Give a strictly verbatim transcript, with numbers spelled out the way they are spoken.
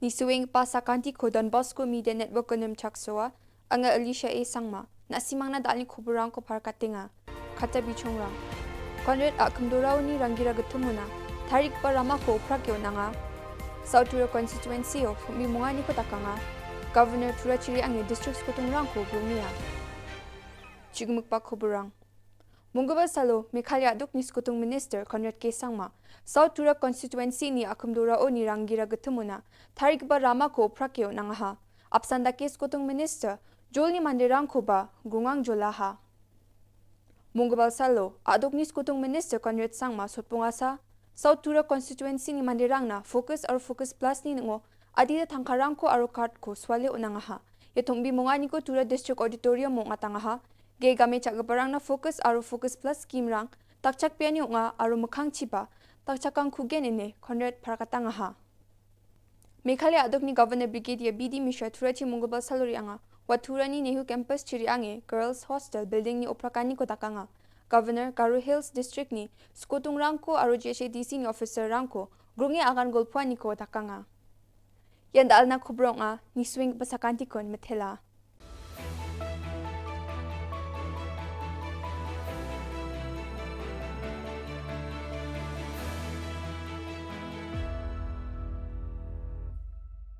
Nisuenggipa sakantiko Don Bosco Media Network-o nimchaksoa, anga Alicia A Sangma, na·simangna da·alni koborrangko parkatenga. Kata bichongrang. Conrad a·kimdoraoni ranggira gittimona tarigipa ramako oprake on·anga. South Tura constituency-o pumi monganiko dakanga. Governor Tura Chiri ange district skotongrangko grongea. Chigimikba koborrang. Monggipa salo Meghalaya a·dokni skotong minister Conrad K Sangma, South Tura constituency-ni a·kimdoraoni ranggira gittimona tarigipa ramako oprake on·angaha. Apsan dake skotong minister jolni manderangkoba grongjangjolaha. Monggipa salo a·dokni skotong minister Conrad Sangma sotbongasa, South Tura constituency-ni manderangna Focus aro Focus Plus-ni ning·o adita tangkarangko aro card-ko suale on·angaha. Ia tongbi monganiko Tura District Auditorium-o ong·atangaha. Ge game cha·giparangna Focus aro Focus Plus scheme-rang dakchakbeani ong·a aro mikkangchiba dakchakangkugen ine Conrad parkatangaha. Meghalaya a·dokni Governor Brigadier B D Mishra Turachi Monggipa salo re·anga. Ua Turani Nehu Campus-chi re·ange Girls Hostel building-ni oprakaniko dakanga. Governor Garo Hills District-ni skotongrangko aro G H A D C-ni officer-rangko gronge agan golpoaniko dakanga. Ian da·alna koborrang ong·a, nisuenggipa sakantikon mitela.